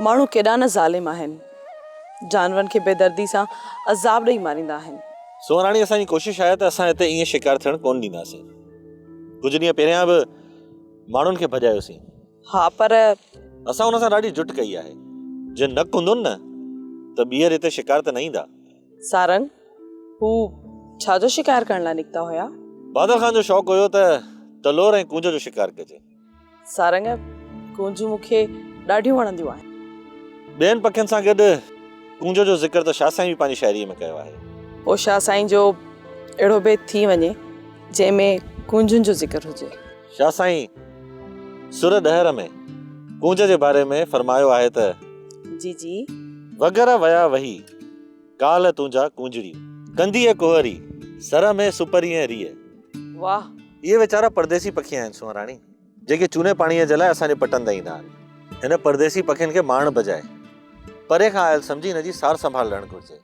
ماڻهو ڪيڏا نه ظالم آهن. جانورن کي بيدردي سان عذاب ڏئي ماريندا آهن. سونهن راڻي اسان جي ڪوشش آهي ته اسان هتي ائين شڪار ٿيڻ ڪونه ڏينداسين. ڪجهه ڏينهن پهريان به ماڻهن کي ڀڄايوسين. ها پر. اسان ان سان ڏاڍي جٺ ڪئي آهي. جي نه ڪندن نه ته ٻيهر هتي شڪار تي نه ايندا. سارنگ، هو ڇا جو شڪار ڪرڻ لاء نڪتا هيا؟ بادل خان جو شوق هيو ته تلور ۽ ڪونج جو شڪار ڪجي. سارنگ، ڪونجون مون کي ڏاڍيون وڻنديون آهن. ٻين پکين سان گڏ ڪونج جو ذڪر ته شاهه سائين به پنهنجي شاعريء ۾ ڪيو آهي. پوء شاهه سائين جو اهڙو بيت ٿي وڃي، جنهن ۾ ڪونجن جو ذڪر هجي. شاهه سائين سر ڏهر ۾ ڪونج جي باري ۾ فرمايو آهي ته. جي جي. وڳر ويا وهي، ڪالهه تنهنجا ڪونجڙيون. ڪنڌيء ڪوهري، سر ۾ سپرينء ريء. واهه! اهي ويچارا پرديسي پکي آهن سونهن راڻي، جيڪي چوني پاڻيء جي لاء اسان جي پٽن تي ايندا آهن. هن پرديسي پکين کي مارڻ بجاء پري کان آيل سمجهي هن جي سار سنڀال لهڻ گهرجي.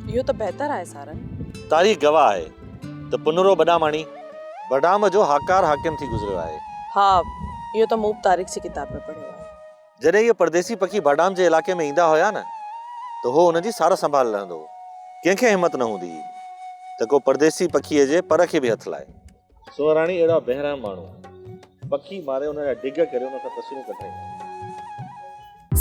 اهو ته بهتر آهي سارنگ. تاريخ گواهه آهي ته پنرو بڏاماڻي بڊام جو هاڪار حاڪم ٿي گذريو آهي. ها، اهو ته مون به تاريخ جي ڪتاب ۾ پڙهيو آهي. جڏهن اهي پرديسي پکي باڊام جي علائقي ۾ ايندا هيا نه ته هو انهن جي سار سنڀال لهندو هو. ڪنهن کي همت نه هوندي هئي ته ڪو پرديسي پکيء جي پر کي به هٿ لائي. سونهراڻي اهڙا بيرحم ماڻهو پکي ماري انهن جا ڊگ ڪري انهن سان تصويرون ڪڍرائيندا آهن.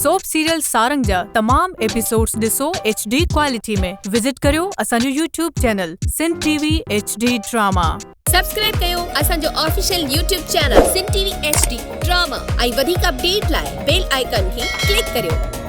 سوپ سيريل سارنگ جا تمام ايپيسوڊز ڏسو ايڇ ڊي ڪوالٽي ۾ وزٽ ڪريو اسان جو YouTube channel Sindh T V H D drama. Subscribe ڪيو اسان جو official YouTube channel Sindh T V H D drama ۽ وڌيڪ اپڊيٽ لاء بيل آئيڪان کي ڪلڪ ڪريو.